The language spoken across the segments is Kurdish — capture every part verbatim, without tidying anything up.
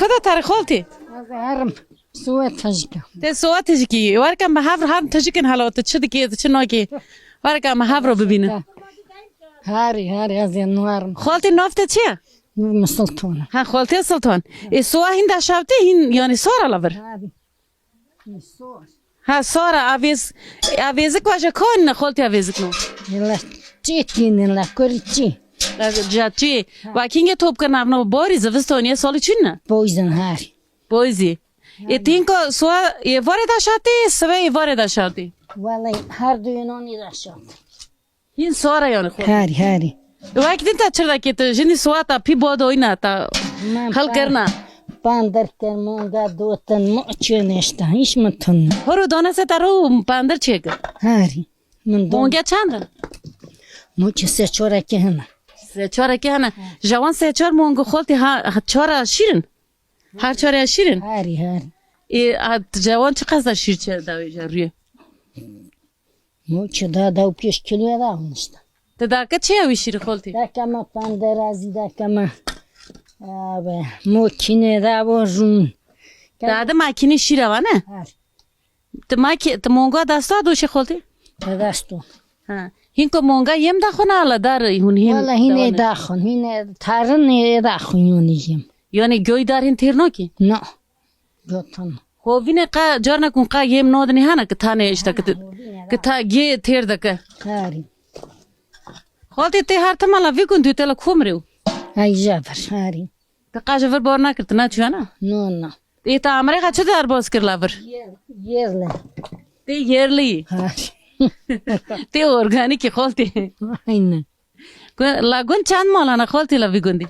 Xweda tarî xoltî. Ez herim. Suwe tejike. Te suwa tijikî. Werke me hev hev tijikin helo, tu çi dikî, tu çi nakî. Werke me hev ro bibînin. Harî, harî, ez ê nû herim. Xoltî nav te çi ye? Nû Sultan. Ha, xoltî Sultan. E, suwa hîn de şewtî hîn, yanî sora la vir. Harî. Sor. Ha, sora avêz, avêzik vaje kon ne, xoltî avêzik no. La çi tînin la kurî çi? La ca çi? Wa kîngê top kirina vno borî zivistonê solî çin ne? Poîzin harî. Poîzî. E, tînko suwa êvarê de şatî, sivê êvarê de şatî. Wele her du yunonî de şat. Hîn sora yanî xwe. Harî, harî. Wek din te çir dekê tu, jinî suwa ta pî bo doyna ta. Hel kirina. Pandir kir, monga dotin, mo çê nêşta, hiç min tun. Horo dane se ta ro pandir çêkir. Harî. Min don. Monga çend in? Mo çê se çorekê hene. Se çorekê hene. Jawan se çor monga xoltî ha, ha çora şîrin. Her çare şîrin? Herî, herî. Ê, a, cewan çi qeza şîr çe dawê cerrî? Mo çi da, da û pêş kîloya da hûn işte. Te dake çi ya wî şîrî xoltî? Dake me panderazî, dake me, abi, mo kîne da bo rûn. Dade makînê şîra va ne? Her. Ti makî-, ti monga dasta doşê xoltî? Te dasto. Ha. Hîn ku monga yem daxwin ala dar hûn hîn. Wala hîn ê daxwin, hîn ê tarin ê daxwin yonî yem. Yanî göy dar hîn têr nakî? Na. Gotin. Xo vînê qa carna kun qa yem nodinê hana ki tanê işte ki, ki ta gê têr deke. Harî. Xoltî tê her temala vî gundî tela komrê û. Ay javer, harî. Te qa ji vir bor nakir, tu naçûya na? No, no. Ê, te amirê xwe çi derbas kir la vir? Yer, yerli. Tê yerlî. Ha. Tê organîkî xoltî. Aynen. Gu-, la gund çend mol hene xoltî la vî gundî?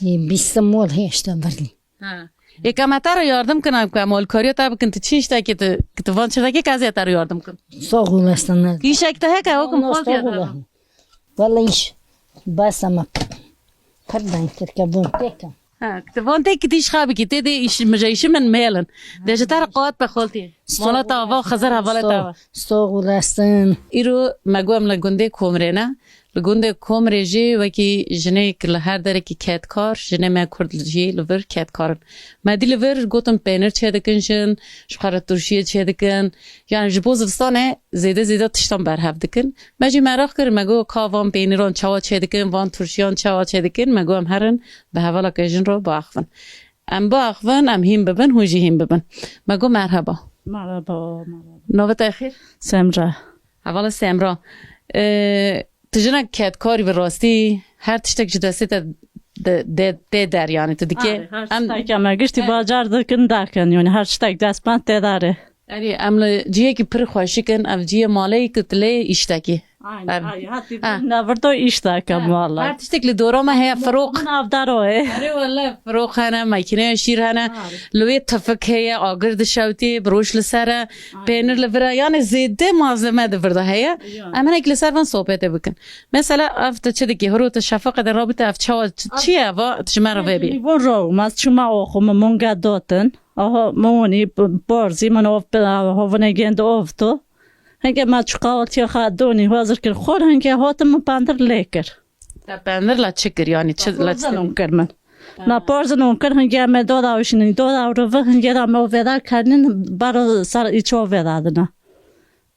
Ê, bîst mol hê işte birlî. Ha. Ê, ka me te re yardim kin, em ku em alkariya te bikin, tu çi iştekî tu, ki tu van çi vekî, ka ez ê te re yardim kim. Sağ olasın. Îşek te heke, hokim xoltî ya te. Wele îş bes ama pir ben kirke bûn têkim. Ha, tu van têk dîş xabikî, tê dê îş, mijeyşi min mêlin. De ji te re qat be xoltî. Mola te ava Xizir hevalê te ava. Sağ olasın. Îro me got em li gundê Komrê ne. Li gundê Komrê jî wekî jinêk li her derekî kedkar, jinê me kurd jî li vir kedkar in. Me dî li vir gotin pênir çêdikin jin, ji xwe re turşiyê çêdikin. Yani ji bo zivistanê zêde zêde tiştan berhev dikin. Me jî meraq kir, me got ka van pêniran çawa çêdikin, van turşiyan çawa çêdikin, me got em herin bi hevaleke jin re biaxivin. Em biaxivin, em hîn bibin, hûn jî hîn bibin. Me got merheba. Merhaba, merhaba. Navê te xêr? Semra. Hevala Semra. Ee, tu jinek kedkarî bi rastî, her tiştek ji destê te de, de, tê der, yani tu dikê. Arê, her em tiştek em giştî bacar dikin, dakin, yani her tiştek destpêk tê der e. Erê, em li cihekî pir xweşik in, ev cihê malê ku tu lê îştekî. Aynen, ev, aynen. Ha. Hatî nevirdo îştek em, ha, wala. Her tiştek li dora me heye, firoq. Min avdaro e. Erê, wala, firoq hene, makîneya şîr hene. Ha. Li wê tifik heye, agir dişewtî, bi roj li ser e, aynen, pênir li vir e. Yani zêde malzeme di vir de heye. Ya. Em hinek li ser van sohbetê bikin. Mesela, ev tu çi dikî? Hiro tu şefaqê de rabite, ev çawa, çi, çi ye eva? Tu ji me re vebî. Bon ro, ma çima oxo, me monga dotin. Aha, me wonî, p-, parzî, min ov, pe-, hovine gênd ov to. Hingê me çi qawaltiya xwe donî, hazir kir. Xor hingê hatim min pandir lê kir. Te pandir la çi kir, yani çi la çi kir? Parzin ûn kir min. Ha. Na parzin ûn kir, hingê me doda û şinî, doda û rivi, hingê da me û veda kernin, baro ser îço veda dina.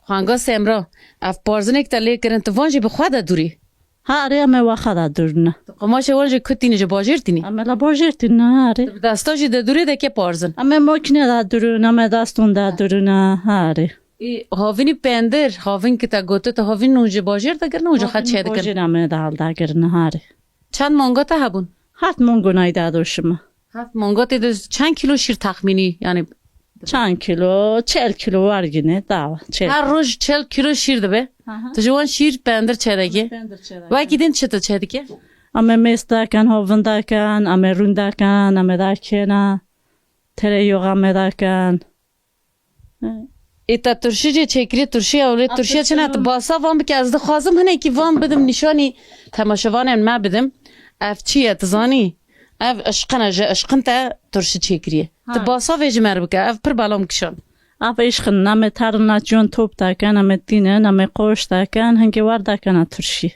Xanga Semra, ev parzinek te lê kirin, tu van jî bi xwe de dûrî? Ha, erê, em ê wa xwe de dûrine. Tu qumaşê wan jî ku tînî, ji bajêr tînî? Em ê la bajêr tînine, ha, erê. Tu bi desta jî de dûrî de ke parzin? Em ê makîne de dûrine, em ê deston de dûrine, ha, erê. Ê, havînî pendir, havîn ki te gotu, tu havîn hûn ji bajêr de kirin, hûn ji xwe çê dikin? Bajêr em ê de hal de kirine, ha, erê. Çend monga te hebûn? Heft mongo nayda doşime. Heft mongo tê de çend kîlo şîr texmînî? Yani çend kîlo? Çel kîlo wergîne, dawa, çel. Her roj çel kîlo şîr dibe. Aha. Tu ji wan şîr pendir çedekî. Pendir çedekî. Wekî din çi tu çedikî? Em ê mêz dakin, hovin dakin, em ê rûn dakin, em ê dakêne. Tere yoxa me dakin. Ê te turşî jê çêkirî, turşî ew lê turşiya çi ne? Tu basa van bike, ez dixwazim hinekî van bidim nîşanî temaşevanên me bidim. Ev çi ye, tu zanî? Ev işqin e, ji işqin te turşî çêkirî. Tu basa vê ji me re bike, ev pir bela min kişand. Ev işqin, namê terin naçiyon top daken, namê tîne, namê qoş daken, hingê war dakena turşî.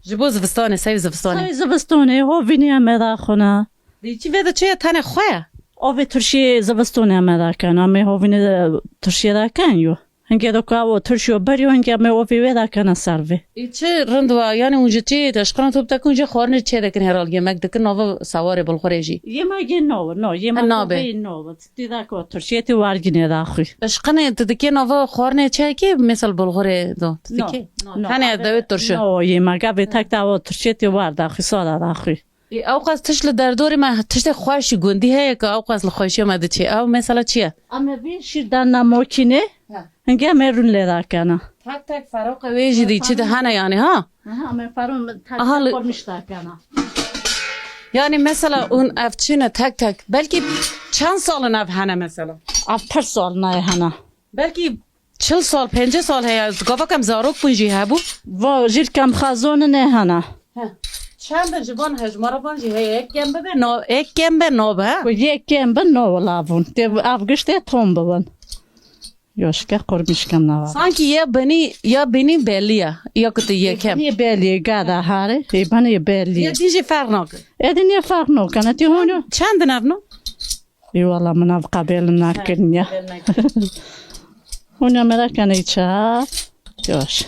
Ji bo zivistanê, sey zivistanê. Sey zivistanê, hovînê em ê daxwina. Dî çi vê de çi ye, tenê xwe ye? Ovê turşiyê zivistonê me daken, em ê hovînê turşiyê daken yo. Hingê de ku ew turşiyo beriyo, hingê em ê ovê wê dakene ser vê. Ê çi rind wa, yani hûn ji çi, eşqana top tekun jê xwarinê çê dikin herhal, yemek dikin, nava sawarê bulxurê jî. Yemegê nov, no, yemek Nabe. Ovê nov. Tê da ku turşiyê tê wargînê da xwî. Eşqanê tu dikê nava xwarinê çekê, mesela bulxurê do. Tu No, dikê? no, Tenê no, dewê turşi. No, yemega vê tek da o turşiyê tê war da xwî, soda da xwî. Ê, ew qas tişt li derdorê me, tiştê xweş û gundî heye ku ew qas li xweşiya me diçê. Ew mesela çi ye? Em ê vê şîr dan na mokînê, Ha. hingê em ê rûn lê dakena. Tek tek feroqe wê jî dî çi de hene yani ha? Aha, em ê ferûn tek Aha, tek li- xurmiş dakena. Yani mesela hûn ev çi ne tek tek? Belkî çend sal in ev hene mesela? Ev pir sal nayê hene. Belkî çil sal, pêncî sal heye, gava kem zarok bûn jî hebû. Va jîr kem xazon ne hene. Heh. Çend ji van hejmara van jî heye, yek kem bibe, no, yek kem be, no be, he? Ku yek kem be, no wala bûn. Tê ev giştê tom bibin. Yoşke qurmiş kem nava. Sanki ya binî, ya binî belli ya, ya ku tu yek kem. Yê belli, gada hare, ê bana yê belli. Ya dî jî ferq nake. Ê din yê ferq nake, ne tê hûn. Çend in ev no? Ê wala min ev qebêl nakirin ya. Hûn ya merak kene ça. Yoş.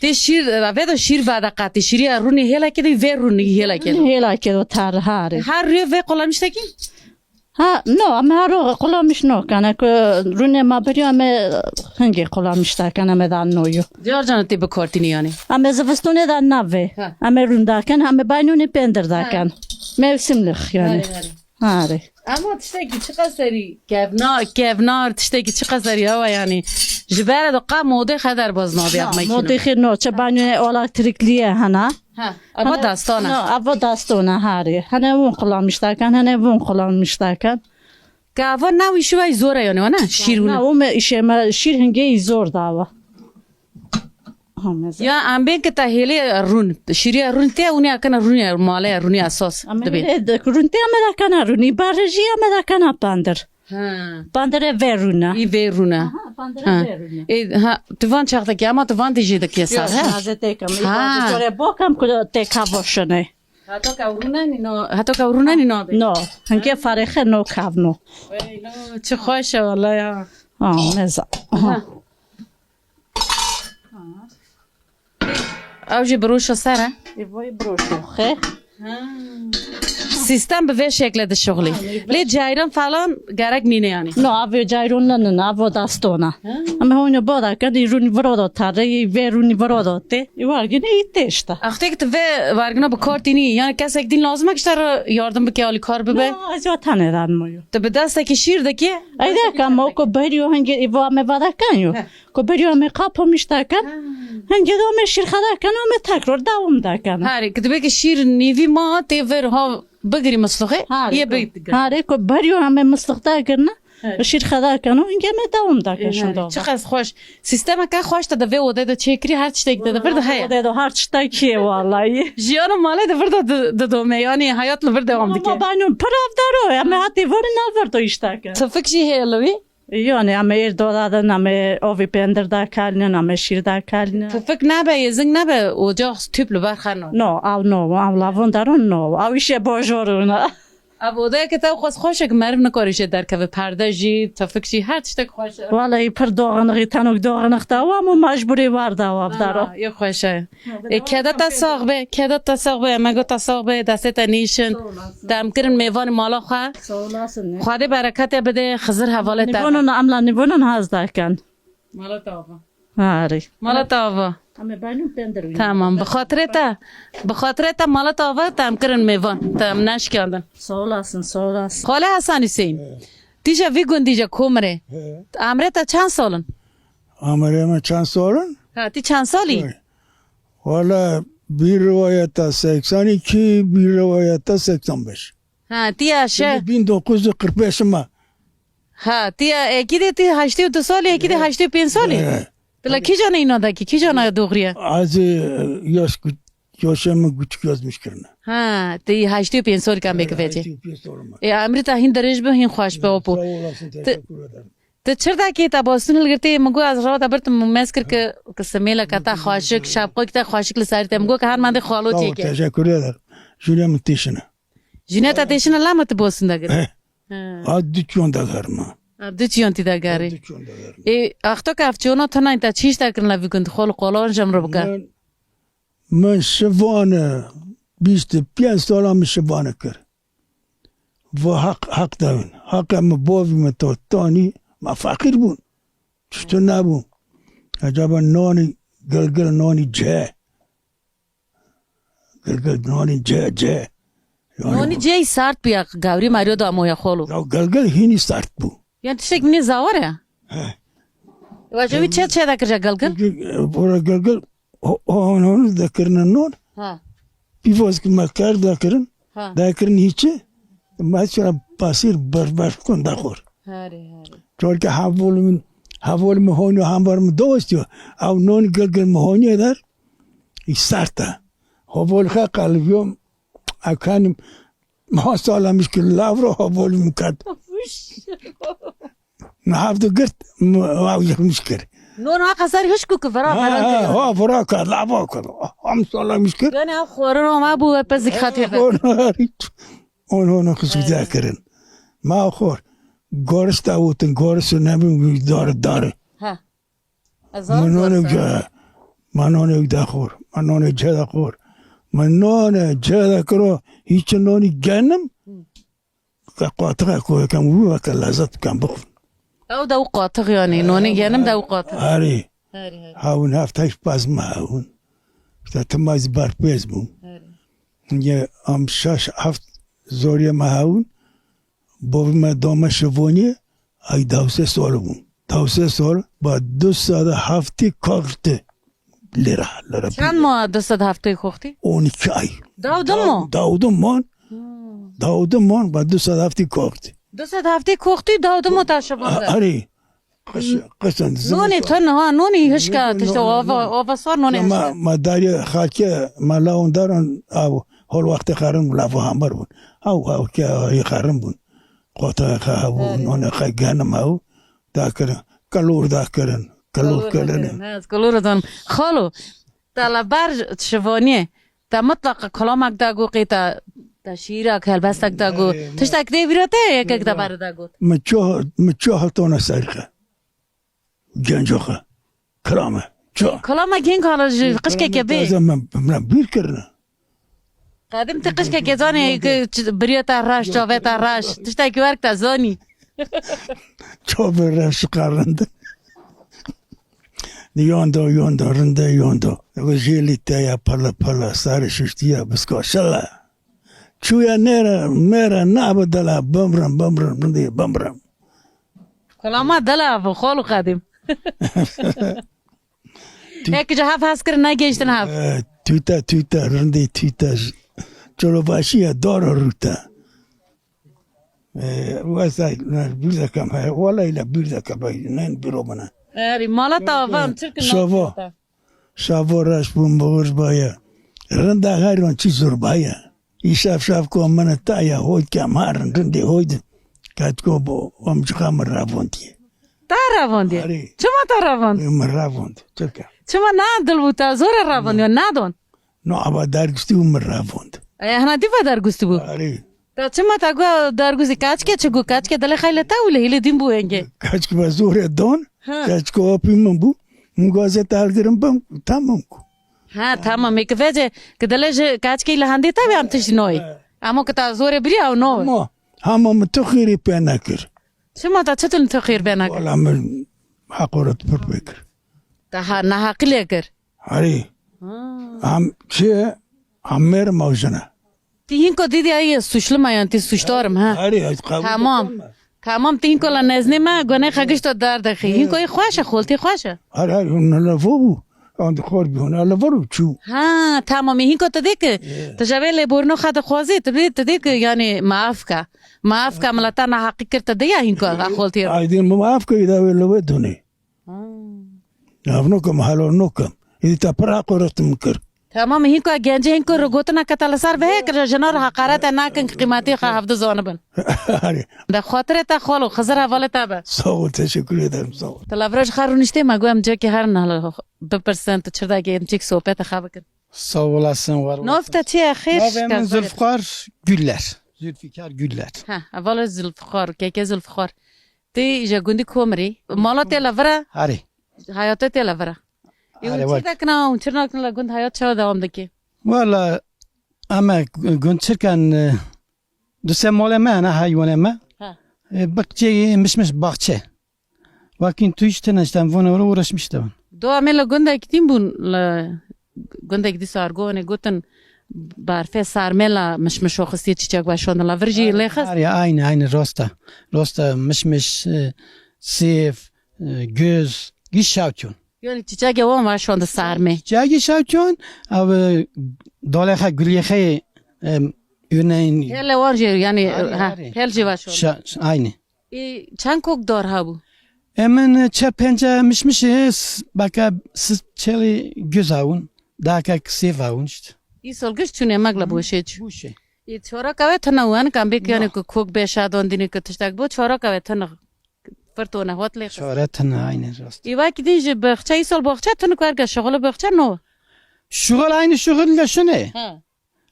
Tê şîr, vê de şîr vade qatî. Şîrî ya rûnî hêla kedi, vê rûnî hêla kedi. Hêla kedi tar hare. Her rûyê vê qulamiş tekî? Ha, no, em her rû qulamiş no kene ku rûnê ma beriyo em ê hingê qulamiş tekene me dan no yo. Diyar can tê bi kartînî yani. Em ê zivistonê de navê. Ha. Em ê rûn dakin, em ê baynûnê pêndir dakin. Ha. Mevsimlik yani. Hare, hare. Hare. Ama tiştekî çiqas serî kevnar, kevnar tiştekî çiqas serî hewa yani. Ji bere de qa modê xeder baz nabî. Ha, ev mekîno. Modê xê no, çe baynûnê elektrikliye hena. Ha, eva Hene, dastana. No, eva dastana hare. Hene vun qulamiş dakin, hene vun qulamiş dakin. Ka eva ne wî şiway zor e yani, ne? Şîr Na, wune. O me işe me şîr hingê zor dava. Ha, meze. Ya em bên ki te hêlê rûn, şîriya rûn tê, hûn ya kena rûnê malê, rûnê esas Em dibê. Hêlê de, rûn tê em da kena rûnî, barê jî em da kena pandir. Ha. Pandire vê rûna. Î vê rûna. Aha, pandire Ha. vê rûna. Ê, ha, tu van çax dikî, ama tu van dijî dikî sar, Yok, he? Naze têkem. Ha. Î bazı şöyle bokem ku têka boşune. Heta ka rûna nî no, heta ka rûna nî no. No, hingê farêxe no kav no. Wey, no, çi xweş e vallahi ya. Ha, meza. Ha. Ew jî biroşa ser e? Ê, vay biroşo xe. Ha. Sîstem bi vê şekle dişuxlî. Ha, Lê cayran falan gerek nîne yani. No, avê cayron ne, ne, avo dastona. Ha. Ama hoyno boda kedi rûnî virodo tare, vê rûnî virodo te. Ê wargine î têşta. Axtek tu vê wargina bi kor tînî, yani kesek din lazim e ki işte yardım bike alîkar bibe. No, ez yo tane dan moyo. Tu bi destekî şîr dikî? Ay de ka mo ko beriyo henge ê va me vada kan yo. He. Ku beriyo em ê qap û mişta ken, Ha. hingê de em ê şîrxeda ken û em ê tekrar dewam da ken. Harê, ki dibê ki şîr nîvî ma tê vir ha bigirî mislixê, Harê, yê ku- bigir. harê, ku beriyo em ê mislix da kirine, Harê. şîrxeda ken û hingê em ê dewam da ken Ê, şunda. harê, çiqas xweş. Sîstemeke xweş te di vê odê de çêkirî, her tiştek de di vir de heye. Odê de her tiştek heye, vallahi. Jiyana malê di vir de di, di dome, yani hayat li vir devam dike. Ama banyo pir avdar o, em ê hatî vir ne vir de îşte ken. Tifik jî heye li wî? Yani, em ê êr doda din, em ê ovî pêndir da kalinin, em ê şîr da kalinin. Tifik nebe, yêzing nebe, ocaq tüp li ber xeno. No, ew no, ew lavon daron no, ew îşê bojorûn e. Ev odeyeke te xwest xweş e ki meriv nikare jê derkeve, perde jî, tifik jî, her tiştek xweş e. Walayi pir doxinixî, tenok doxinix dawa, ama mecbûrê war dawa, daro. Ha, yê xweş e. Ê, keda te sax be, keda te sax be, emego te sax be, destê te nîşin. Sağ olasın. Te em kirin mêvanê mala xwe. Sağ olasın. Xwedê bereketê bide, Xizir hevalê te be. Nîvonon, em la nîvonon haz dakin. Mala te ava. Harî. Mala te ava. Em ê baynû pêndir wî. Tamam, bi xatirê te, bi xatirê te mala te ava, te em kirin mêvan, te em neşkandin. Sağ olasın, sağ olasın. Xwale Hasan Hüseyin. Tîja vî gundî je Komirê. He. Amrê te çend sal in? Amrê me çend sal in? Ha, tî çend salî? Vay. Wala bir rivayeta seksen iki, bir rivayeta seksen beş. Ha, tiya şe- Şimdi bin dokuz yüz kırk beş ma. Ha, tiya eki de ti heştê û du salî, eki de heştê û pênc salî. Evet. Bila kîja ne îna dakî, kîja ne doğruya? Az, e, yaş kü-, yaşımı küçük yazmış kirine. Ha, ti heştê û pênc salî kam bêke vecê. Heştê û pênc salî ma. E, emrê te hîn dirêj be, hîn xweş be, opo. Sağ olasın, Ti- teşekkür ederim. Tu çir dakê te bostin hilgirtê, min got ez rewata birtim, min mez kir ki, ki simêleke te xweşik, şapqok te xweşik li serî te. Min got ki her mendê xalo Sağ ol, çêke. Teşekkür ederim. Jûnê min têşine. Jûnê te têşine la me tu bosin de gir. Eh. Ha. A du çiyon de germa. A du çiyon tî de gerê. A du çiyon de germa. Ê, axto ke ev çiyona tu nayîn te çî işte kirin la vî gund xol qolan jem ro bike. Min, min şivane, bîst û pênc sala min şivane kir. Va haq, haq dawin. Haqe min bavî min to tanî, ma feqîr bûn. Çitur nebû. Ecaba nanî gilgil nanî ce. Gilgil nanî ce, ce. Yani Nanî cey sert bû ya gawrî Mario da moya xolo. Ya gilgil hînî sert bû. Yani tiştek minê zawar e. He. Wa jewî çe çe da kirja gilgil? Çünkü, e, bora gilgil, o, o, onu da kirine non. Ha. Pîvozkî me kar dakirin, Ha. dakirin hîçi, me çira pasîr berber kon daxor. Herê, herê. Çolke hevolî min, hevolî min honî hember min dostiyo. Ew non gilgil min honî der, î sert e. Hevolî xe qalibiyom, ew kanim, ma sala mişkil lavro hevolî min kat. Uş. Min hevdu girt, min ew yek min kir. Non ha qesar hişk û ki vera Ha, vera ha, kir. ha, vera kir, lava kir. Am sala min kir. Yani ha xwarin ama bu ve pezik xatê be. On, on, on, on, xisûsiye Evet. kirin. Ma xor, goris da wutin, goris û nebin dar, dar. Ha. Ez Min zanim nonê goris. ge, ma nonê da xor, ma nonê ce da xor. Ma nonê ce da kiro, hiç nonî genim. Hı. Ke qatixe ku yekem wî weke lezet bikem bixwin. Ew de û qatix yani, nonê genim de û qatix. Herî. Herî, herî. Hewin heft heşt pez me hewin. İşte timay zî berpêz bû. Herî. Ye am şeş heft zoriyê me hewin. Bovî me dame şivoniyê, ay dawsê sol bû. Dawsê sol, ba du sed heftê kaxtı lira, lira. Çend ma du sed heftê koxtî? On iki ay. Daw dimo? Daw, daw dimo. Hmm. Dawdimon ba du sed heftê koxtî. Du sed heftê koxtî dawdimo ta şivan de. Arê. Qis-, qisin, Nonê zimistan. Te niha, nonê hişka Nonê, tişte nonê, ava, nonê. Ava sor nonê Ya ma, hişka. ma darê xalke, ma lawon daron, ew hol wextê xerin bûn, lafo hamber bûn. Ew, ew ke, ew xerin bûn. Qota xe hebû, Evet. nonê xe genim ew, dakirin. Kalor dakirin. Kalor Kalor kirin. dakirin, ha, ez kalor dan. Xalo, te la ber şivaniyê. Te mitlaqa kolamek da got, qê te, te şîrak, helbestek da got. Erê, Tiştek dê vîra te yekek de Erê. beri da got. Mi ço, mi ço haltona serxe. Genco xe. Kilame. Ço. Kolama genk hala ji qişkeke bê. Taze me, me bîr kirine. Qedim te qişkeke zanê, ki ç-, biriya te reş, çavê te reş. Tiştek werk te zanî. Çavê reş qarinde. Yondo, yondo, rinde yondo. Jêlî te ya pala pala, sarê şiştiya biska şela. Çûya nêre, mêre nabe dela, bimrim, bimrim, rindî bimrim. Kolama dela bi xol û qedim. Tü- Eki ji hev hes kirin, negihiştin hev. E, tüte, tüte, rindî tüte. Çolobaşiya dora rûte. E, wesa, ne, bir dakika, he, wala ile bir dakika, bak, ne, bir o bana. Erî, mala te avan, çirkin Şavo. nafta. Şavo reş bûn, boxir baye. Rinda xeyron çi zor baye. Îşev şev ku min ta ya hoyd kem harin rindê hoyd. Ket ku bo, em ji xwe min ravondiye. Ta ravondiye? Arê. Çima ta ravond? Min ravond. Çirka. Çima na dil bû ta zor e ravondiye, nadon? No, ava dergistî û min ravond. E, hina dî ve dergistî bû? Arê. Ta çima ta gu dergistî, kaçke çi gu, kaçke dilê xeyle ta û li hêlê dîn bû enge. Kaçke ve zor e don, Ha. kaçke opî min bû. Min gazeta hilgirim bim, tamam ku. Ha, tamam. Ê, ki vece, ki dile ji kaçkê li hendê tevê em tiştî noyê. Ama ki ta zorê birî ew no. Ama, ama min tu xêrî pê nekir. Çima ta çi tu li tu xêr pê nekir? Wala min heqoret pir pê kir. Ta ha, nehaqî lê kir. Herî. Ha. Em çi? Em mêr mewjine. Ti hinko dîdî ay suçlu me yan ti suçdar im, ha? Herî, ez qebûl Tamam. dikim. Tamam, ti hinko la neznê me, gunê xwe gişto dar dexî. Hinko yê xweş e, xoltî xweş e. Her, her, hûn nelevo bû. An di xor bû, hûn elevo û çû. Ha, tamam, hinko tu dê ki. Ye. Tu jevê lê borno xwe dixwazî, tu bê, tu dê ki, yani, maaf ka. Maaf ka, mileta nahaqî kir, tu dê ya hinko, a xoltî. Aydin maaf ka, îda wê lewê dunê. Ha. Nav nokim, halo nokim. Îdî te pir heqoret min kir. Tamam, hinko gencê hinko ro gotina ke te li ser vehê kir, jina ro heqarete nakin ki qîmetê xwe hevdu zanibin. Arê. De xatirê te xalo, Xizir hevalê te be. Sağ ol, teşekkür ederim, sağ ol. Te lavra ji xwe rûniştê me, got em cekê herin hala bipirsin, tu çi dagê em cek sohbete xwe bikin. Sağ olasın, var olasın. Nav te çi ye? Xêr. Navê min Zülfikar Güller. Zülfikar Güller. Ha, hevala Zülfikar, keke Zülfikar. Tê ji gundî Komirê. Mala tê li vir e? Harê. Heyata tê li vir e. Ê, Harê, hûn çi wek. Dekina, hûn çi nakina li gund, heyat çawa dewam dike? Wala, em ê gund çirkan, e, du sê malê me hene, heywanê me. Ha. E, bakçe, mişmiş, bahçe. Wekî tu işte, işte, em vona uğraşmış da. Do em ê li gundek din bûn, li gundek dîsa argo hene gotin, berfê sarmê la mişmişo xistiye çîçek veşandin la vir jî lê xist. Harê, aynı, aynı, rosta. Rosta, mişmiş, e, sêv, e, göz, gî şawçon. Yani çîçekê wan veşandin sarmê. Çîçekê şawçon, ev, e, dalê xwe, gulê xwe, e, örneğin. Hele wan jî, yani, Harê, ha, harê. Hel jî veşandin. Şa-, aynı. Ê, çend kok dar hebû? Ê min çe pênce mişmişê, s-, beke s-, çelî göz hebûn, dahkek sêv hebûn işte. Îsal giş çûne, megle Hı. boşê çû. Boşê. Ê, çoraka we tune wen, kam bêk yani Yok. ku kok bê şadon dîne ku tiştek bo, çoraka we tune firtone hot lê xist. Çore tune, aynı rast. Ê, wekî din jî baxçe, îsal baxçe tune ku erge şixulê baxçe no. Şixul aynı şixul le şune. Ha.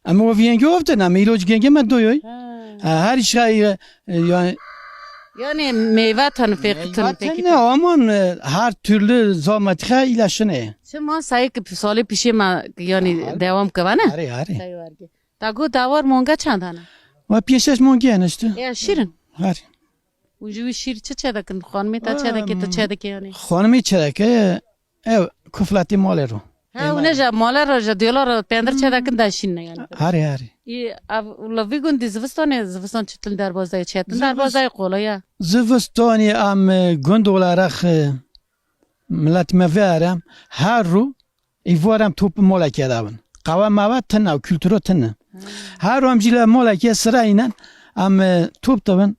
Em o viyenge oftin, em îloc genge me doyoy. Ha. Ha, her iş hay, e, yani. Yani meyve tan fek, tan Meyve fek. Tane aman, e, her türlü zahmet hay ile şine. Çima sayı ki salê pişê me, yani Harê. Devam kevane? Harê, harê. Sayı var ki. Ta go dawar monga çandana? Ve pêşeş monge yani işte. Ya şirin. Harê. Û ji wî şîr çi çêdikin? Xanimê te çêdike, tu Em, çêdike yanî? Xanimê çêdike, ev kufletê malê ro. Ha, Ê, hûn ê malê. Ji malê re, ji dêla re pendir çêdikin, deşîne yanî. Harê, harê. Î, ev, li vî gundî zivistanê, zivistan çitin derbazayê, çetin Zivis- derbazayê qolaya. Zivistanê em, e, gund olarak, e, millet me vê erem, her ro Îvar em top molekê de bin. Qewe mewe tine û kulturo tine. Hmm. Her em jî li molekê sira înin, em, e, top dibin.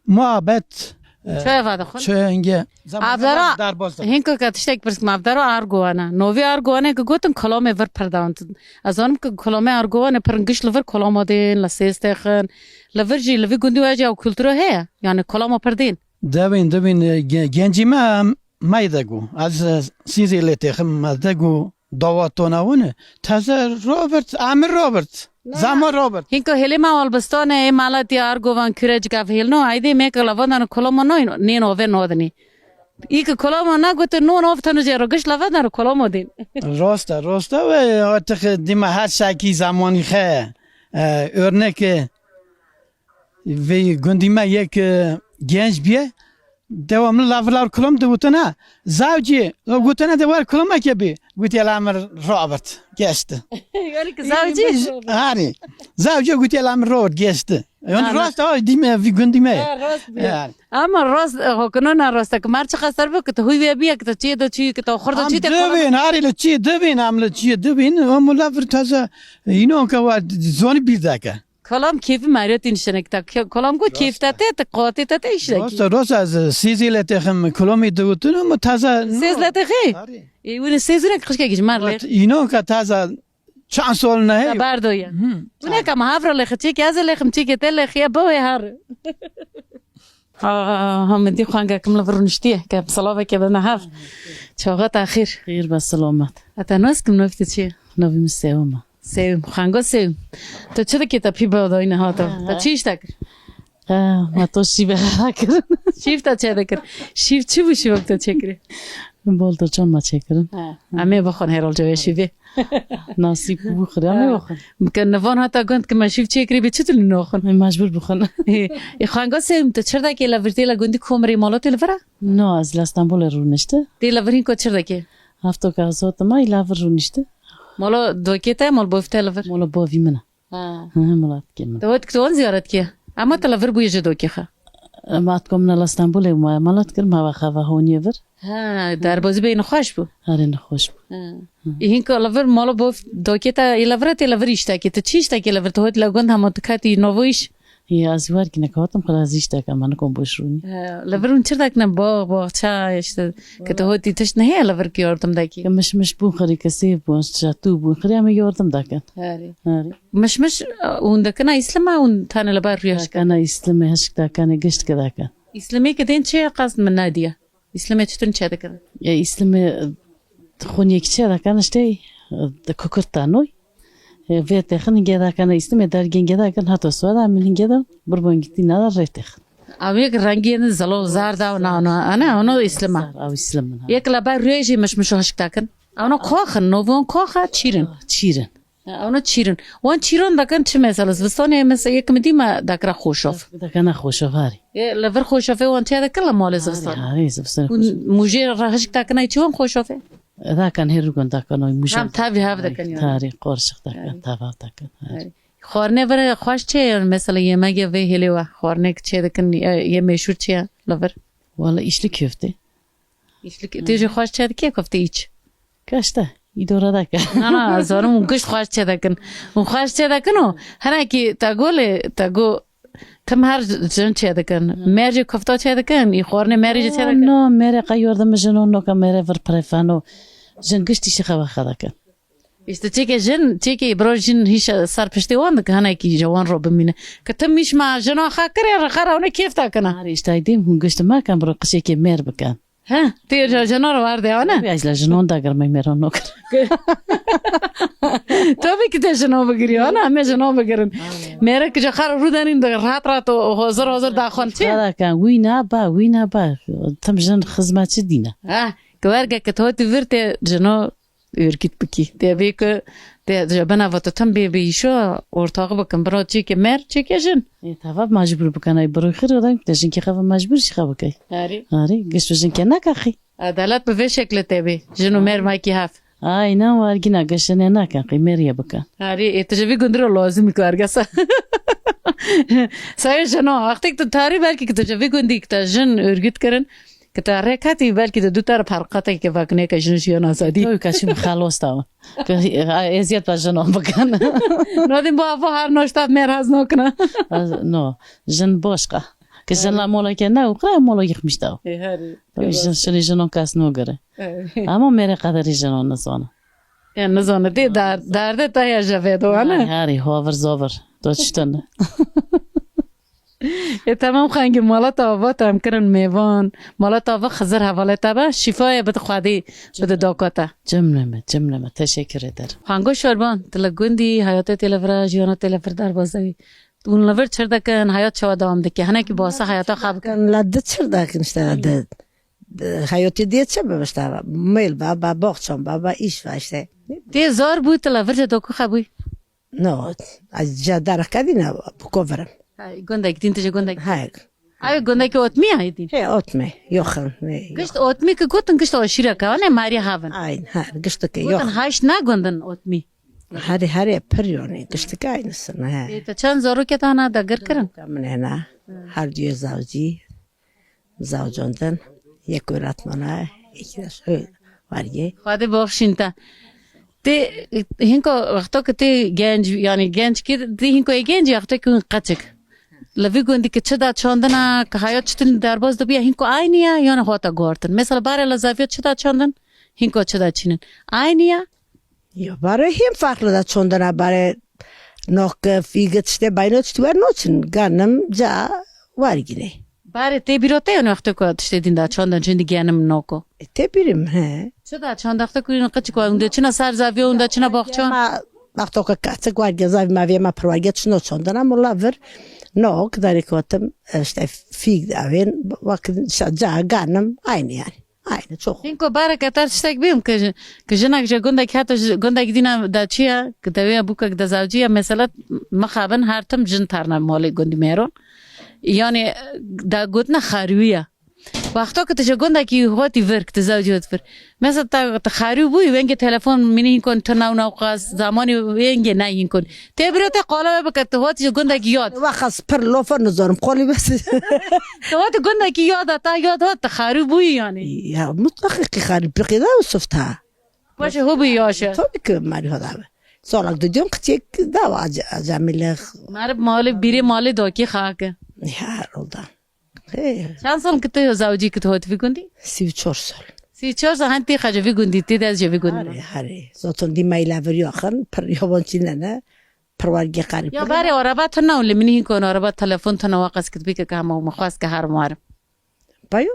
Muhabbet, e, Çaya va dixwin. Çenge. Avdara, derbaz dibin. Hinko ke tiştek pirs kim, avdara argowane. Novî argowane ki gotin kolomê vir pir dawin. Ez zanim ki kolomê argowane pir giş li vir koloma din, li sêz texin. Li vir jî, li vî gundî we jî ew kulturo heye. Yani koloma pir din. Dibin, dibin, e, ge-, gencî me em May dego, ez, e, sîzê lê têxim, me dego dawa tona wine, teze Robert, Amir Robert, Ne? Zama Robert. Hinko hêlê me Albistane, ê malatî Argovan, Kürecik ev hêlno, aydê me ke lavandan koloma noy, nên ove nodini. Î ke koloma na gote non ov tanu jê ro giş lavandan koloma din. Rosta, rosta ve artık dima her şaki zamanî xe, e, örnek, e, Vê gundî me yek, e, genç bîye, devamlı laflar kulom de gotine, zavcî, gotine de var kulomeke bî. Gotiye la min Robert, geçti. Yani ki zavcî? Harî. Zavcî gotiye la min Robert, geçti. Yani Ha, rast, ha, dî me, vî gundî me. Ha, rast bîye. Yani. Ama rast, e, hokino na rast, ki mer çi qeser bu, ki tu huy ve bîye, ki tu çiye de çiye, ki tu xurda Am çiye de dibin, harî le çiye dibin, am le çiye dibin, ama lafır taze, inon ke var, zoni bir dakika. Kalam keyfî meriyetî nişenek ta. Ke-, kalam ku keyf te te, te qatê te te işlek. Rosta, rosta, ez sêzî le texim, kulomî diwutin ama taza. Sêz le texî? Arê. E, wîne sêzînek qişkek ji mer le. Îno ka taza çan sol ne. Berdo ya. Hı. Wîne ka ma havra le xçik, ez le xim çik te le xiya bo her. Ha, ha, min dî xwengek min li vir rûniştiye, ke silaveke bide hev. Çaxa te xêr. Xêr be, selamet. Heta nas kim, navê te çi ye? Navê min Sewim e. Sewim, xwenga Sewim. Tu çi dikî, te pî bavdayî niha te? Aha. Te çi îş te kir? Ha, ma to şîve kirin. Şîv te çê dikir? Şîv çi bû, şîvek te çêkirî? Bol tu çan ma çêkirin. Ha, em ê bixwin herhalde wê şîvê. Nasîb bû xirê, em ê bixwin. Ke nivan hata gund ke me şîv çêkirî bê çi tu lê naxwin? Em mecbûr bixwin. Ê, ê, xwenga Sewim, tu çi dikî, li vir tê, li gundî Komirê, mala tê li vir e? Na, ez li Stenbolê rûnişte. Tê li vir hîn ku çi dikî? Hefto ke ez hatim, ay li vir rûnişte. Mala dokê te, mal bavê te li vir? Mala bavî min e. Ha. Hı hı, mala dikê min. Tu hot ki tu wan ziyaret kê? Ama tu li vir bûye ji dokê xwe? Ma tu min li Stenbolê ma, mala dikir, ma ve xwe ve honiyê vir. Ha, derbazî bê nexweş bû. Erê, nexweş bû. Ha. Hı. Ê, hîn ku li vir mala bo dokê te ê li vir e, tê li vir îştekê. Tu çi îştekê li vir? Tu hot li gund hema tu ketî navo îş? Ya, ez wer kine ke hatim, xwe ez îşteke me nikom boş rûnî. Ha, li vir hûn çi dekine? Bax, baxçe, işte, ke tu hotî tişt neheye li vir ki yardim dekî? Ke miş miş bûn xirî, ke sêv bûn, çatû bûn xirî, em ê yardim dekin. Erê. Erê. Miş miş, e, hûn dekine îslime, hûn tane li ber rûya hişk dekine? Îslime hişk dekine, gişt ki dekin. Îslimê ki tên çi ye, qas min nediye. Îslimê çitur çê dikirin? Ya, Îslimê, e, xwiniyek çê dikin, işte, Di kukurt tanoy. Vê texin hingê dakana îstimê dergên geda kin hata suada min hingê de burbon gitî nada rê texin. Ew yek rengiyên zelo zar da na ona. Ana, ona îslima. Zar, ew îslim min, ha. Yek la ber rêjî mişmiş hoşk dakin. Ona koxin, novon koxa çîrin. Çîrin. Ona çîrin. Wan çîron dakin çi mesela? Zivistanê mesela yek mi dîma dakira xoşof. Dakana xoşof harî. E, li vir xoşofê wan çiya dakin la malê zivistan. Harî, harî, zivistan. Hûn mûjê re hişk dakina çi wan xoşofê? Dakan her gun dakan oy mûjê. Tam tavî hav dakin yani. Tarî, qorşik dakan, tav hav dakan. Harî. Xwarine vir xweş çi ye? Mesela yemegê vê hêlê we. Xwarinek çi dikin? Yê, yê meşhur çi ye li vir? Wala îşli köfte. Îşli kö-, tê jî xweş çi dike köfte îç? Kaşta, îdora dake. Na, na, zanim û gişt xweş çi dikin. Û xweş çi dikin û hinekî te golê, te go tim her jin çi dikin. Mercê köfta çi dikin. Î xwarine merê jî çi dikin. No, mere qey yordim jin û noka mere vir prefano. Jin giştî şi xewe xedakin. Îşte çêke jin, çêke bro jin hîşa ser piştê wan dike, hinekî ji wan re bimîne. Ke tim mîş ma jina xwe kirê, re xwe rewne kêf te kine. Arê, îşte ay dêm hûn gişt me kem bro qişêkê mêr bikin. He, tê ji jina re werde, ana? Tabii, ez la jinon dagir me mêran nokir. Tabii ki te jina bigirî, ana, em ê jina bigirin. Mêre ki ji xwe re rû denîn de rahat rahat û hozir hozir daxwan çi? Xwe dakin, wî naba, wî naba. Tim jin xizmetçi dîne. Ha, ki werge ki te hotî vir tê jina Ürküt bikî. Tê bê ku tê ji bena va tu tim bê bi îşo ortaxî bikin. Bira çêke mer, çêke jin. Ê, tava mecbûr bikin. Ay, biro xir re te jinkê xwe mecbûr jî xwe bikey. Arî. Arî, giş û jinkê nakaxî. Edalet bi vê şekle tê bê. Jin û mer makî hev. Ay, ne wargîna giş jinê nakin, qî meriye bikin. Arî, ê, tu ji vî gundî re lazim î ku ergesa. Sayê jino, wextêk tu tarî belkî ki tu ji vî gundî ki te jin ürgüt kirin, Ki te rê ketî, belkî di du ter perqateke vekineke jin jiyan azadî. Tabii, kaçî min xelos dawa. Ki, e, eziyet ve jinan bikin. Nodîn bu avo her noşta mêr hez nokina. No, jin boşka. Ki jin la moleke ne, ukra molok yıkmış dawa. E, herî. Tabii, jin şirî jinan kes nogire. E. Ama mere qederî jinan nizana. E, nizana. Dê der-, derde te ya jevê do, ne? Herî, hovir zovir. Do çitin. Ê, temam xengî, mala te ava te em kirin mêvan. Mala te ava Xizir hevalê te be. Şîfayê bide Xwedê bide daka te. Cimle me, cimle me. Teşekkür ederim. Hango Şorban, tu li gundî, heyatê tê li vir e, jiyana tê li vir derbas e. Hûn li vir çi dikin, heyat çawa dewam dike? Hinekî basa heyata xwe bikin. Kan la di çi dikin işte, di, di, heyatê diye çi be işte, mêl be, be, boxçan be, be, iş be işte. Tê zor bû, tu li vir ji doku xwe bûy? No, ez ji derxkevî ne, bi kovirim. Ha, gundek din, tu ji gundek. Ha. Ay, gundekî otmî ay din. He, otmî, yoxin. Gişt otmî ki gotin, gişt aşîreke, ne mariya havin. Ay, ha, gişteke yox. Gotin haşt ne gundin otmî. Herê, herê, pir yonî, gişteke aynısını, he. E, te çend zarokê te hena dagir kirin? Min hena, her duyê zavcî. Zavcondin, yek öğretmana, iki de soy var ye. Xwedê baxşîn te. Tê, hinko wexto ki tê genc, yani genc ki, tê hinko ê genc, wexto ki hûn qeçik. Li vî gundî ki çi da çandina, ki hayat çitin derbas dibiya, hinko aynî ya, yani hata guhartin. Mesela bare la zaviya çi da çandin, hinko çi da çînin. Aynî ya. Ya, bare hem farklı da çondana bare nok, fîgit işte bayno çit wer noçin, ganim ca wargine. Bare tê bîro te yon wexto ku tiştê din da çondan çindi genim noko. E, tê birim, he. Çi da çonda wexto ku yon qeçik wa, unda çina ser zaviyo, unda çina boxçon. Ma, wexto ku kaçik warge zavi ma vê ma perwarge çino çondana, mola vir nok, darê kotim, işte fîg daven, vakit şa ca ganim, aynı yani. Aynen, çok. Hinko bareke ter tiştek bîm ki, ki jinek ji gundek heta ji gundek dîna da çiya, ki dewiya bûkek da zawciya, mesela mixabin her tim jin terne malê gundî mêro. Yani da gotine xarûya. Wexto ki tu ji gundekî hotî vir, ki tu zawcî hot vir. Mesela te, te xarû bûyî, wengê telefon mînî hinkon tu nav nav qas, zamanî wengê ne hinkon. Tê biro te qala we bike, tu hotî ji gundekî yad. Wexas pir lofa nizanim, qolî bes. Tu hotî gundekî yad a, ta yad hat, tu xarû bûyî yani. Ya, mutlaka ki xarû, biqî da Yusuf ta. Baş e, ho bûyî yaş e. Tabii ki mari ho da. Solak didiyon kiçik da wa aca-, acamile. Merib mali, biri mali doki xake. Ya, oldu. Hey. Çend sal ki tu zawcî ki tu hot vî gundî? Sî û çar sal. Sî û çar sal, hen tê xece vî gundî, tê dez je vî gundî. Harê, harê. Zoton dî meyla vir yaxin, pir yabancî nene, pir wargê qarîb. Ya barê araba tuna û li minî hinkon araba telefon tuna wa qas ki tu bike ki hema û min xwest ki her warim. Bayo,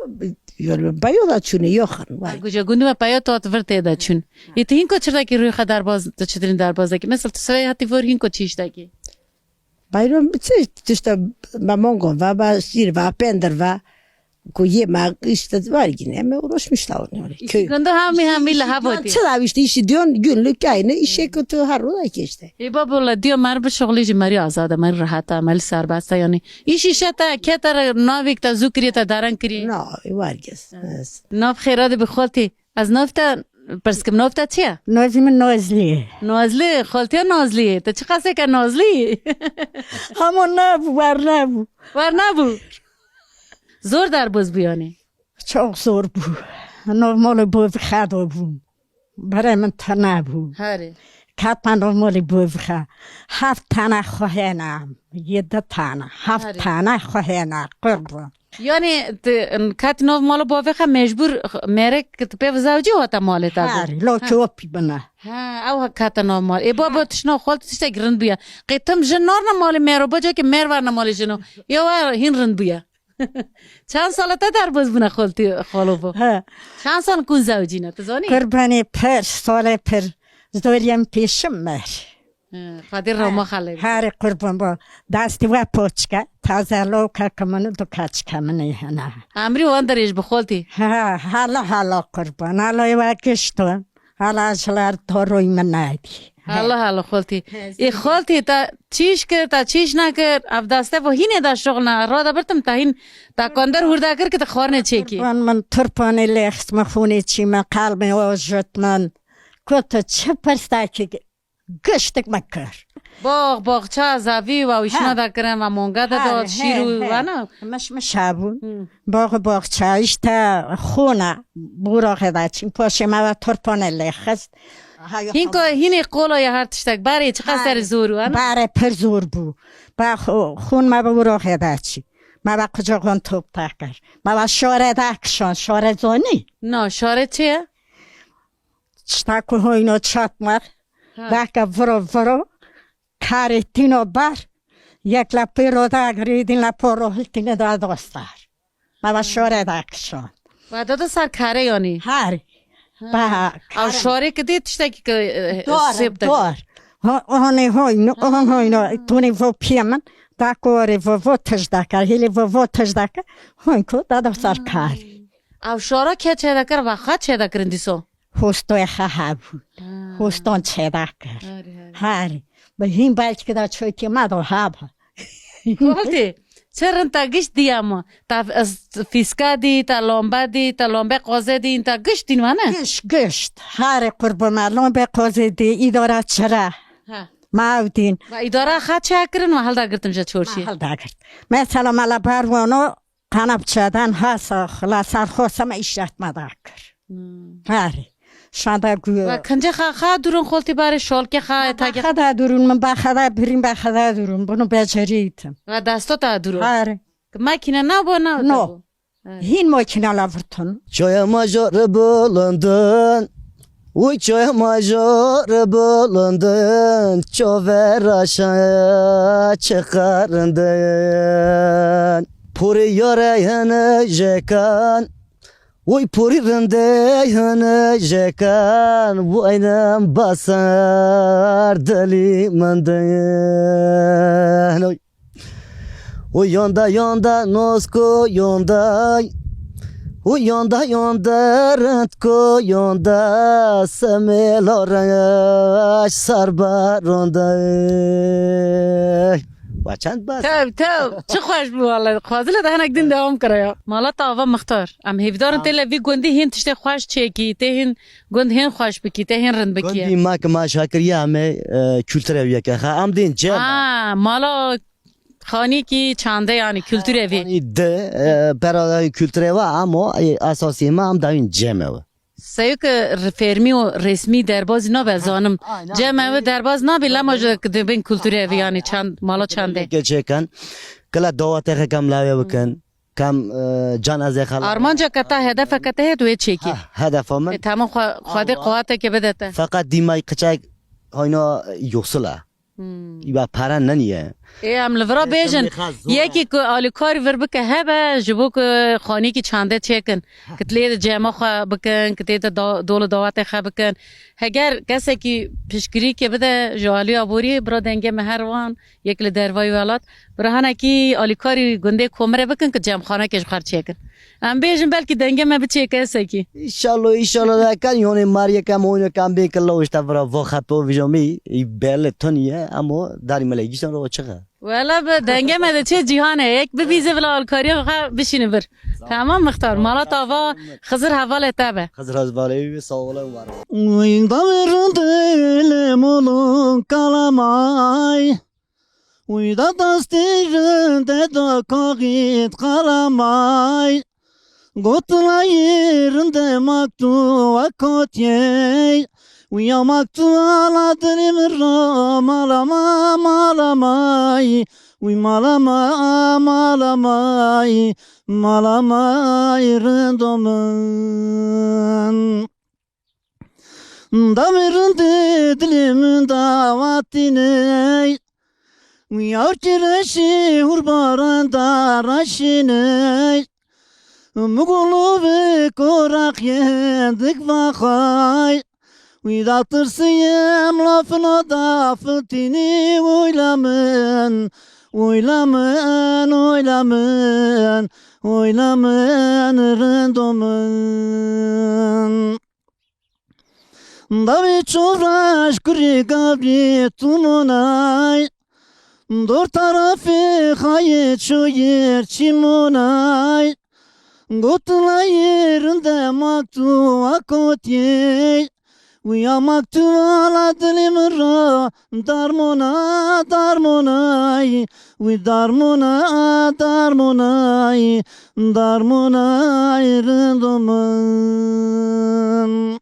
yol bayo da çûne yoxin. Vay. Guca gundî me peyo tot vir tê de çûn. Ê tu hînko çi dekî rûyê xwe derbaz, tu çi dirîn derbaz dekî? Mesela tu sirayê hatî vor hînko çi iş dekî? Bayram çi tişta me mongo va, va şîr va, pendir va. Ku yê me işte var yine me uğraşmış da onu. Köy. Gunda hami hami li Habotî. Çi da işte işi diyorsun günlük aynı işe kötü her o da ki işte. Ê babo la diyo mer bi şoxlî jî merî azad e, merî rehet e, merî serbest e yani. Îş îşe te kete re navêk te zû kiriye te deren kiriye. No, var gez. Nav xêra de bi xoltî. Ez nav te pirs kim, nav te çi ye? Nozî min Nozlî ye. Nozlî, xoltiya Nozlî ye. Te çi qaseke Nozlî ye? Hamo nebû, wer nebû. Wer nebû. Zor derbaz bû yani. Çok zor bû. Nav malê bo vî xedo bû. Berê min tune bû. Herê. Ket me nav malê bo vî xe. Heft tane xwe hêne. Yedi tane. Heft Herê. Tane xwe hêne. Qurban. Yani tu ket nav mala bavê xe mecbûr merek tu pê zewcî hate malê te got. Herê. Lo Ha. Çopî bine. Ha, ew kete nav mal. Ê babo tişna xol tiştek rind bûye. Qê tim jin narne malê mero, baca ki mer varne malê jino. Ya wa hîn rind bûye. Çend sala te derbaz bûne xoltî xalo bo? He. Çend sal kun zewcîne, tu zanî? Qurbanê pir, salê pir. Zoriyem pêşim mer. He, Xwedê rehma xelê bike. Herê qurban bo. Destî we poçke. Taze lo keke min û du keçike min ê hene. Emrî wan dirêj bi xoltî. He, hala hala qurban. Hala we gişton. Hala jiler toroy min nedî. Hala hala xoltî. Ê xoltî te çîş kir, te çîş nekir, ev deste bo hînê de şixulne, rada birtim te hîn te konder hurda kir ki te xwarnê çêkî. Qurban min turpanê lê xist min xûnê çî min, qelbê o jit min. Ku tu çi pirstekî giştik min kir. Bax, baxça, zevî ve wîşna de kirin ve monga de da şîr û vana. Miş miş hebûn. Bax, baxça, işte xûna, bûraxê de çî, paşê me ve turpanê lê xist. Hînka hînê qola ya her tiştek. Berê çiqas serê zor û, ana? Berê pir zor bû. Ba xûn me bi wiraxê de çî. Me ve qucağın top tekir. Me ve şare de kişan, şare zonî. Na, şare çi ye? Çita ku hoyno çatmak. Ha. Deke viro viro. Karê tîno ber. Yek le pêro da girî, din le poro hiltîne da dostar. Me ve şare de kişan. Ve dada ser kare yani. Her. Ba. Ew şarê ki dê tiştekî ki, e, dor, sêb de. Dor. Ho-, honê hoyno, hon hoyno. Tunê vo piyê min. Da korê vo, vo tij deke. Hêlê vo, vo tij deke. Hoyn ku da da ser kar. Ew şara ke çê dekir ve xwe çê dekirin dîso? Hostoyê xe hebû. Ha. Hoston çê dekir. Herê, herê. Herê. Bi hîn belkî da çoytê me da heba. Xoltê, çi rind te gişt diya ma. Ta f-, ez fîska dî, ta lombe dî, ta lombe qoze dî, ta gişt dîn wa ne? Gişt, gişt. Harê qurban me, lombe qoze dî, îdara çira. Ha. Ma ew dîn. Ve îdara xa çi kirin ve hilda girtin ji çorşî? Ma hilda girt. Mesela me la bar wano, kanapçeden hasa, xila ser xo seme îşret me da kir. Hmm. Harê. Şanda gü- Ve kince xa, xa durun xoltî barê şolke xa, e, tage. Xeda durun, min ba xeda birin, ba xeda durun. Bunu beceriydim. Ve dasta ta durun. Harê. Makine na bo, na. No. Hîn makîna la virtin. Çaya major bulundun. Uy çaya major bulundun. Çovera şaya çıkarındın. Puri yore hene jekan. Uy puri rinde hene jekan. Bu aynen basar deli mendin. Uy. O yonda yonda nosko yonda. O yonda yonda rentko yonda. Semê lo rengaş sarba ronda. Wa çend bas. Tev, tev. Çi xweş bû wallahî. Xwazile de hinek din devam kira ya. Mala te ava mixtar. Em hêvdar in tê le vî gundî hîn tiştê xweş çêkî, tê hîn gund hîn xweş bikî, tê hîn rind bikî. Gundî ma ki ma şakiriye em ê, e, kulture wî yeke. Xa em dên cem. Ha, mala Xanîkî çande, yanî kulturê vê. Xanî di, e, pera kulturê ve, ama, e, esasî me em dawîn cem ew. Seyû ki r-, fermî û resmî derbazî nabe, zanim. Aynen. Cem ew derbaz nabe, lema ji ki dibên kulturê vê, yanî çand, mala çandê. Geçekan, kila dawatê xe kam lawê bikin, kam, e, can ez ê xela. Armanca ke ta, hedefeke te hêt wê çêkî. Ha, hedefa min. E, tamam, xwe-, Xwedê qewateke bide te. Feqet dîmay qiçek hayna yoxsul e. Hmm. Îba pere neniye. Ê, em li vira bêjin, yekî ku alîkarî vir bike hebe, ji bo ku xanîkî çandê çêkin, ku tilê de cema xwe bikin, ku tê de da-, dol û dawetê xwe bikin. Heger kesekî piştgirîkê bide ji alî aborî, bira dengê me her wan, yek li dervayî welat, bira hinekî alîkarî gundê Komirê bikin, ku cemxanekê ji xwe çêkin. Em bêjin belkî dengê me biçê kesekî. Înşallah, înşallah, da kan yonê mar yekem, on yekem bê killa û işte vira vo xeto vijomî, î bele toniye, emo darî me lê gîşan ro çixe. Wela bi dengê me de çê cîhanê, yek bibîze vila alkariya xwe bişîne vir. Tamam mixtar, mala tava Xizir hevalê te be. Xizir hevalê wî sağ olun, var olun. Wî da rindê lê molon kalamay. Wî da destê rindê da kaxît kalamay. Gotilayê rindê mak tu wekotiyê. Wî ya mak tu ala dilê min ra malama malamay. Wî malama malamay. Malamay rindo min. Demê rindê dilê min dawatînê. Wî awkî reşî hûrbaran da reşînê. Migolo ve koraqiyê dik vaxay. Wî da tirsiyem lafina da filtînî oyla min. Oyla min, oyla min, oyla min rindo min. Davê çoraş kurê gavrê tu monay. Dor tarafê xayê çoyêr çî monay. Gotilayê rinde mak tu akotiyê. Wî ya mak tu ala dilê min ra darmona, darmonay. Wî darmona, darmonay. Darmonay rindo min.